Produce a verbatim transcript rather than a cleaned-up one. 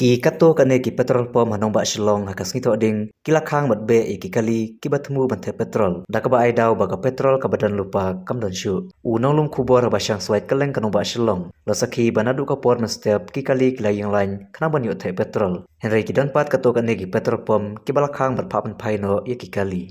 Ïa katto katne ki petrol pump ha nongbah Shillong ha ka sngi Thohdieng ki la khang bad beh ïa ki kali kiba thmu ban theh petrol, da kaba ai daw ba ka petrol kaba don lypa kam don shuh. U nonglum khubor haba shang swait kylleng ka nongbah Shillong la sakhi ba naduh ka por mynstep ki kali ki la ïeng lain khnang ban ïoh theh petrol. Hynrei ki don pat katto katne ki petrol pump kiba la khang bad phah pynphai noh ïa ki kali.